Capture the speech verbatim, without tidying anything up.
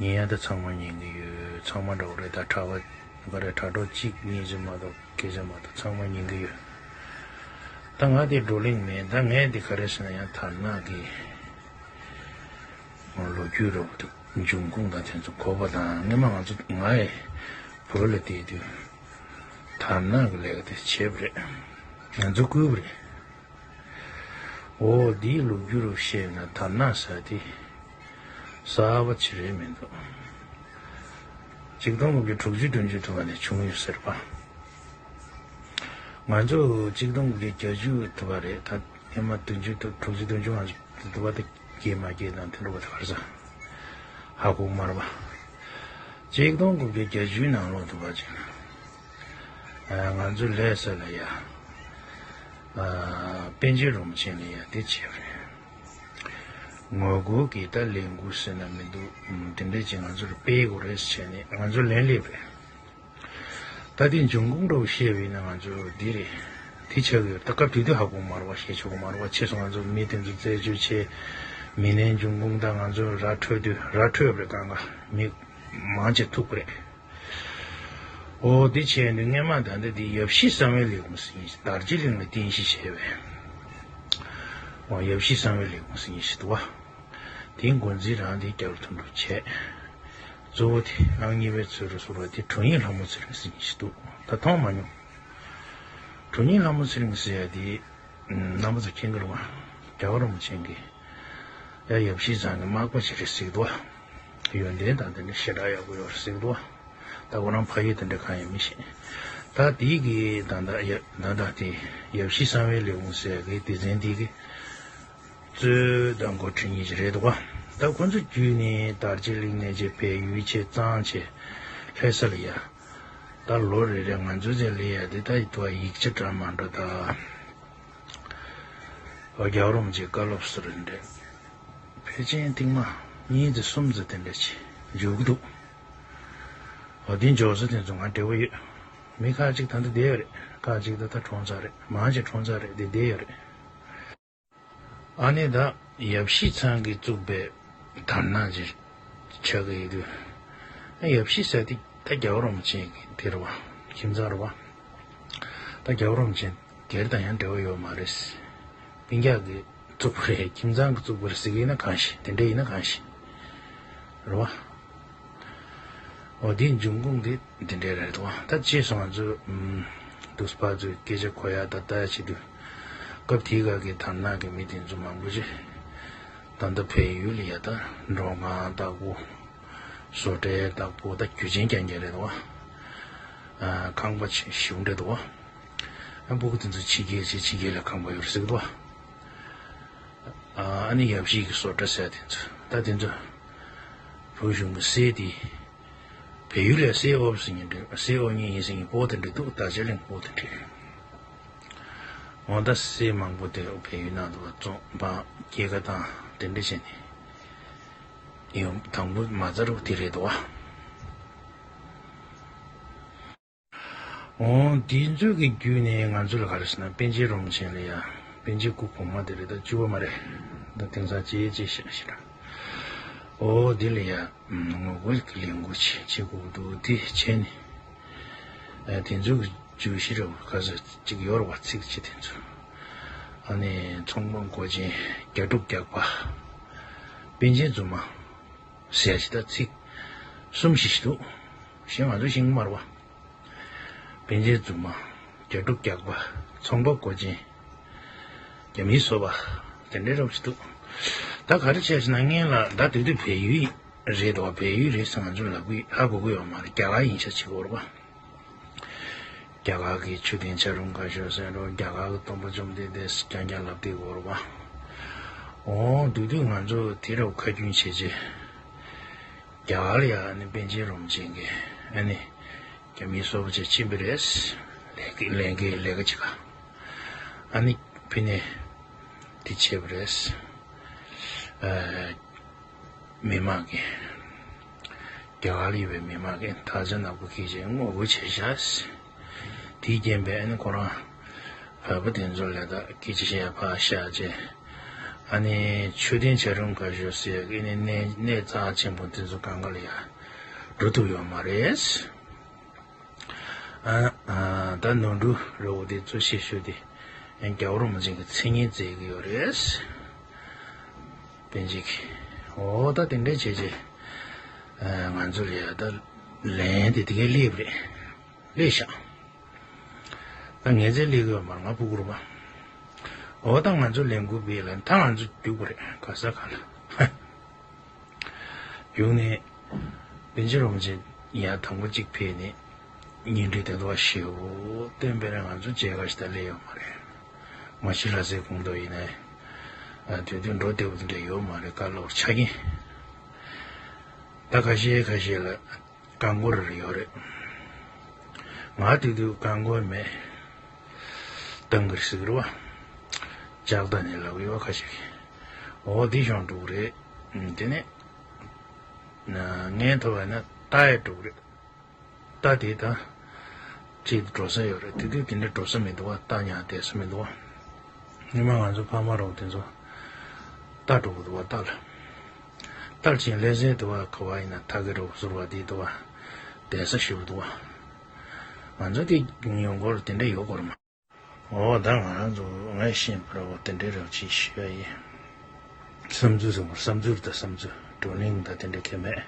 ཉན་ཡ་ད་ཚང་མ་ཉན་གི་ཡོད། ཚང་མ་འདྲ་བོ་རེད། ད་གྲྭ་པ་ག་རེ་དྲ་གྲོགས་གཅིག་གཉིས་ཙམ་མ་གཏོགས་སྐད་ཆ་མ་གཏོགས་ཚང་མ་ཉན་གི་ཡོད། ད་ང་དེ་བགྲོ་གླེང་མེད། ད་ངས་དེ་ག་རེ་ཟེར་ན་ཡང་དར་ནག་གི་ལོ་རྒྱུས་རོབ་ཏུ་འབྱུང་ཁུངས་དང་དེ་ཚོ་གོ་བ་དང་། སྔོན་མ་ང་ཚོ་ང་ཡི་བོད་ལ་བསྡད་དུས་དར་ནག་གི་ལས་ཀ་དེ་བྱས་པ་རེད། ང་ཚོ་བསྐུལ་བ་རེད། འོ་འདིའི་ལོ་རྒྱུས་རུ་བཤད་ན་དར་ནག་ཟེར་དེ་གསར་པ་ཅི་རེད་མི་འདུག་གཅིག་སྟོང་དགུ་བརྒྱ་དྲུག་ཅུ་བདུན་ཅུ་ཐུབ་པ་ནས་བྱུང་ཡོད་ཟེར་བ། ང་ཚོ་གཅིག་སྟོང་དགུ་བརྒྱ་བརྒྱད་ཅུ་ཐུབ་པ་རེད། ད་སྔོན་མ་བདུན་ཅུ་ཐུབ་དྲུག་ཅུ་བདུན་ཅུ་ང་ཚོ་ཐུབ་པ་དེ་སྐྱེས་མ་སྐྱེས་དང་དེ་འདྲ་བ་དེ་གར་ས་ཧ་གོ་མ་རེད་པ། གཅིག་སྟོང་དགུ་བརྒྱ་བརྒྱད་ཅུའི་ནང་ལོགས་ཐུབ་པ་ཅིག་ང་ཚོ་ལྷ་ས་ལ་ཡ་པཎ་ཆེན་རིན་པོ་ཆེ་ལ་ཡ་དེ་བྱས་པ་རེད། ངོ་རྒོལ་གྱི་ད་ལས་འགུལ་ཟེར་ན་མི་འདུག་དེ་འདྲས་ཅིག་ང་ཚོར་སྤེལ་དགོས་རེད་ཟེར་ནས་ང་ཚོ་ལན་སླེབས་རེད། ད་དེ་འབྱུང་ཁུངས་འདྲ་བོ་བཤད་པ་ཡིན་ན་ང་ཚོ་འདི་རེད། དེ་ཆགས་ཡོད། ད་སྐབས་དེ་དུས་ཧ་གོ་མ་རེད་པ། ཤེས་ཆོག་མ་རེད་པ། ཕྱིས་སུ་ང་ཚོ་མི་དེ་ཚོ་རྩད་གཅོད་བྱས། མི་སྣའི་འབྱུང་ཁུངས་དང་ང་ཚོ་ར་འཕྲོད་དུས་ར་འཕྲོད་པ་རེད། གང་ག་མི་མང་ཆེ་ཐུག་པ་རེད། འོ་དེ་བྱས་ནས་སྔོན་མ་ད་ལྟ་དེ་ཡབ་གཞིས་གསང་བའི་ལས་ཁུངས་ཟེར་མཁན་ཞིག་དར་རྒྱས་གླིང་ལ་རྟེན་གཞི་བྱས་པའི། འོ་ཡབ་གཞིས་གསང་བའི་ལས་ཁུངས་ཟེར་མཁན་ཞིག་འདུག་པ། དེའི་འགོ་འཛིན་རང་དེ་རྒྱ་གར་དུ་འགྲོ་བྱས། གཙོ་བོ་དེ་ཨང་གཉིས་པའི་ཚུལ་དུ་བཟུང་བ་དེ་དྲུང་ཡིག་ལྷ་མོ་ཚེ་རིང་ཟེར་མཁན་ཞིག་འདུག་ད་མཐོང་མ་མྱོང་། དྲུང་ཡིག་ལྷ་མོ་ཚེ་རིང་ཟེར་ཡ་དེ་རྣམ་པ་ཚོ་མཁྱེན་གྱི་རེད་པ། རྒྱལ་བ་རིན་པོ་ཆེ་གི་ཡ་ཡབ་གཞིས་ཚང་གི་མག་པ་ཞིག་རེད་ཟེར་གྱི་འདུག་པ། ཡོན་ཏན་དང་དེ་འདྲ་ཞེ་དྲག་ཡག་པོ་ཡོད་རེད་ཟེར་གྱི་འདུག་པ། ད་ཁོ་རང་ཕ་ཡུལ་དེ་འདྲ་གང་ཡིན་མི་ཤེས། ད་དེའི་གི་ད་ད་ཡ་ད་ད་དེ་ཡབ་གཞིས་གསང་བའི་ལས་ཁུངས་ཟེར་གི་སྡེ་ཚན་དེ་གི་གཙོས་དང་འགོ་ཁྲིད་གཉིས་ཀྱི་རེད་འདུག་པ། ད་ཁོ་ཚོ་བརྒྱུད་ནས་དར་རྒྱས་གླིང་ནས་བྱས་བལ་ཡུལ་བྱས་གཙང་བྱས་ལྷ་ས་ལ་ཡ། ད་ལོ་རེ་རེ་ང་ཚོ་ཚོའི་ལས་ཡ་དེ་ད་ཡིག་ཆ་འདྲ་མི་འདྲ་ད། རྒྱལ་བ་རིན་པོ་ཆེའི་བཀའ་སློབ་ཟེར་རེད་འདྲ། ཕལ་ཆེར་ཐེངས་མ་གཉིས་ཙམ་གསུམ་ཙམ་དེ་འདྲ་ཅིག་འབྱོར་གྱི་འདུག་འོ་དེ་འབྱོར་ས་དེ་ཚོ་ང་འབྲེལ་བ་ཡོད། མི་ཁག་ཅིག་ད་ལྟ་བསྡད་ཡོད་རེད། ཁག་ཅིག་ད་ལྟ་གྲོངས་ཚར་རེད། མང་ཆེ་གྲོངས་ཚར་རེད། དེ་བསྡད་ཡོད་རེད། ཨ་ནི་ད་ཡབ་གཞིས་ཚང་གིས་བཙུགས་པའི་དར་ནག་ཅིག་ཆགས་ཀྱི་ཡོད་དུས། ཨ་ཡབ་གཞིས་ཟེར་དེ་ད་རྒྱལ་བ་རིན་པོ་ཆེ་གི་དེ་རེད་པ། ཁྱིམ་ཚང་རེད་པ། ད་རྒྱལ་བ་རིན་པོ་ཆེ་སྒེར་དང་ཡང་འབྲེལ་བ་ཡོད་མ་རེད། སྤུན་ཀྱག་གིས་བཙུགས་པ་རེད། ཁྱིམ་ཚང་གིས་བཙུགས་པ་རེད་ཟེར་གྱི་ཡིན་ན་གང་ཤེས། དེ་འདྲ་ཡིན་ན་གང་ཤེས། རེད་པ། འོ་དེའི་འབྱུང་ཁུངས་དེ་འདི་འདྲའི་རེད་འདུག་ད་རྗེས་སུ་ང་ཚོ་ཨུམ་དུས་པ་ཚོའི་སྐད་ཆ་གོ་ཡ་ད་ལྟ་བྱེད་དུས། སྐབས་དེའི་སྐབས་ཀྱི་དར་ནག་གི་མི་དེ་ཚོ་མང་པོ་ཅིག་ད་ལྟ་བལ་ཡུལ་ལ་ཡ་ད་མགྲོན་ཁང་ལྟ་བུ། བཟོ་གྲྭའི་བདག་པོ་ད་རྒྱུ་ཆེན་རྐྱང་རྐྱང་རེད་འདུག་ཨ་ཁང་པ་ཆེ་ཞེ་པོ་འདྲ་འདུག་ཨ་སྤུ་གུ་དེ་ཚོ་ཕྱི་རྒྱལ་ཆེ་ཕྱི་རྒྱལ་ལ་ཁང་པ་ཡོད་རེད་ཟེར་གི་འདུག་ཨ་ཨ་ནི་ཡབ་གཞིས་ཀྱི་བཟོ་གྲྭ་ཟེར་དེ་ཚོ་ད་དེ་ཚོ་བོད་གཞུང་གི་སྲས་དེ་བལ་ཡུལ་ལ་སྲས་འོབས་ཟེར་མཁན་འདྲ། སྲས་འོབས་མཁན་ཡིན་ཟེར་མཁན་པོ་དེ་འདྲ་འདུག་དར་རྒྱས་གླིང་པོ་དེ་འདྲ། འོ་ད་སྲས་མང་པོ་དེ་བལ་ཡུལ་ནང་དུ་བཙོང་པ་སྐྱེད་ཀ་དང་དེ་འདྲ་བྱས་ནས་ཡོང་། དང་པོ་མ་རྩ་རུ་དེ་རེད་དོ། འོ་དེ་ཚོ་གི་བརྒྱུད་ནས་ང་ཚོ་ལ་ག་རེ་ཟེར་ན་པཎ་ཆེན་རིན་པོ་ཆེ་ལ་ཡ། པཎ་ཆེན་སྐུ་གོང་མ་དེ་རེད། ད་བཅུ་པ་མ་རེད། ད་དེང་སང་ཅེ་ཅེ་ཤ་ཤ་ར། འོ་དེ་ལ་ཡ་ངོ་རྒོལ་གྱི་ལས་འགུལ་བྱེད་བྱེད་དགོས་འདུག་དེ་བྱས་ནས་ཨ་དེ་ཚོ་གི་བརྗོད་གཞི་ར་ག་ས་ཅིག་ཡོད་ར་བ། ཚིག་ཅིག་དེ་ཚོ་ཨ་ནི་ཚོང་དཔོན་གོ་ཆེན་རྒྱ་ཕྲུག་རྒྱག་པ། པཎ་ཆེན་རྫུན་མ་ཟེར་ཞིག་ད་ཚིག་གསུམ་ཞིག་ཞིག་འདུག་གཞན་ང་ཚོ་ཤེས་ཀྱི་མ་རེད་བ། པཎ་ཆེན་རྫུན་མ། རྒྱ་ཕྲུག་རྒྱག་པ། ཚོང་པ་མགོ་ཅན། རྒྱ་མིའི་སོ་པ། དེ་འདྲའི་རབ་ཅིག་འདུག་ད་ག་རེ་བྱས་ཟེར་ན་སྔོན་ལ་ད་དེ་དུས་བལ་ཡུལ་རེད་དོ། བལ་ཡུལ་རེད་ཟེར་ང་ཚོ་ལབ་གི་ཧ་གོ་གི་ཡོད་མ་རེད། རྒྱ་གར་ཡིན་ཤག་བྱེད་དགོས་རེད་པ། རྒྱ་གར་གྱི་མཆོད་རྟེན་བྱ་རུང་ཁ་ཤོར་ཟེར་རོ། རྒྱ་གར་གྱི་སྟོན་པ་བཅོམ་ལྡན་འདས་རྐྱང་རྐྱང་ལབ་བསྡད་དགོས་རེད་པ། འོ་དེ་དུས་ང་ཚོ་དེ་རབ་ཁ་རྒྱུན་བྱས་རྗེས། རྒྱ་གར་ལ་ཡ་ཨ་ནི་པཎ་ཆེན་རིན་པོ་ཆེ་གིས་ཨ་ནི་རྒྱ་མིའི་སོ་པ་ཅིག་ཕྱིན་པ་རེད། ལས་ཀའི་ལས་ཀའི་ལས་ཀ་ཅིག་ག་ཨ་ནི་ཕི་ནས་དེ་བྱས་པ་རེད། ཨ་མི་མང་གིས་རྒྱ་གར་ལ་ཡོད་པའི་མི་མང་གིས་དར་ཆ་ནག་པོ་འཁྱེར་བྱས་ངོ་རྒོལ་བྱས་ཤག་དེའི་རྐྱེན་པས་ཨ་ནི་ཁོ་རང་བོད་པ་དེ་ཚོ་ལ་ད་སྐད་ཆ་བཤད་ཡ་ཕར་བཞག་བྱས། ཨ་ནི་མཆོད་རྟེན་བྱ་རུང་ཁ་ཤོར་ཟེར་ཡག་ཨ་ནི་གནས་གནས་རྩ་ཆེན་པོ་དེ་ཚོ་གང་ག་ལ་ཡ་འགྲོ་ཐུབ་ཡོད་མ་རེད། ཨ་ཨ་ད་ནོར་འཁྲུལ་རེད་འོ་དེ་ཚོ་ཤེས་ཤོས་དེ་རྒྱལ་བ་རིན་པོ་ཆེ་གི་མཚན་སྙན་བསྩལ་གི་ཡོད་རེད། པན་ཅིག་འོ་ད་དེ་འདྲས་བྱས་རྗེས་ང་ཚོ་ལ་ཡ་ད་ལན་དེ་དེ་གའི་སླེབས་རེད། སླེབས་ཤག་ད་ངས་ཚེ་སླེབས་ཡོད་མ་རེད། ང་སྤུ་གུར་པ། འོ་ད་ང་ཚོ་ལས་འགུལ་སྤེལ་ལ་ད་ང་ཚོ་རྒྱུག་པ་རེད། ག་ས་ག་ལ་རྒྱུག་ནས་པན་ཆེན་རིན་པོ་ཆེ་ཡར་དང་པོ་གཅིག་ཕེབས་ནས་བརྙན་འཕྲིན་དེ་ཚོ་བ་ཞེ་པོ་བསྟན་པའི་རིང་ང་ཚོ་མཇལ་ཁ་ཞིག་ད་སླེབས་ཡོད་མ་རེད། མ་གཞི་ལྷ་སའི་ཁོངས་གཏོགས་ཡིན་ནའི་དུས་དུས་འགྲོ་བདེ་པོ་དེ་འདྲ་ཡོད་མ་རེད། བཀའ་སློབ་ཆ་རྐྱེན་ད་ཁ་ཤས་ཁ་ཤས་ལ། རྐང་འཁོར་རེ་ཡོད་རེད། ང་དེ་དུས་རྐང་འཁོར་མེད། ཏང་གིར་ཟིག་རུ་བ། ལྕགས་རྟ་ནས་ལབ་ཡོད་ཁ་ཤས། འོ་འདི་ཤོང་འགྲོ་གི་རེད། དེ་ནས་ངའི་ཐོག་ན་རྟ་ཡི་འགྲོ་གི་རེད། རྟ་དེ་དང་ཅིག་འགྲོ་ས་ཡོད་རེད། དེ་དུས་དེ་འདྲ་འགྲོ་ས་མི་འདུག་བ། རྟ་ཉག་བསྡད་ས་མི་འདུག་བ། ཉི་མ་ང་ཚོ་ཕ་མ་རོགས་དེ་ཚོ་རྟ་འགྲོ་གི་འདུག་བ། རྟ་ལ། རྟ་ལ་ཅིག་ལྷ་སའི་དུ་བ་ག་བ་ཡིན་ན་ཐག་གི་རོགས་ཟུར་བ་དེ་དུ་བ་བསྡད་ས་ཞིག་འདུག་བ། ང་ཚོ་དེ་ཡོང་སྐོར་དེ་འདྲ་ཡོད་སྐོར་མ། འོ་ད་ང་རང་ཚོ་ངས་ཤེས་པར་འོ་དེ་འདྲའི་རོགས་ཅིག་ཞུ་ཡ་ཡིན། བསམ་ཚུལ་ཟེར་བ་བསམ་ཚུལ་དང་བསམ་ཚུལ་བགྲོ་གླེང་དང་དེ་འདྲ་གལ་མེད།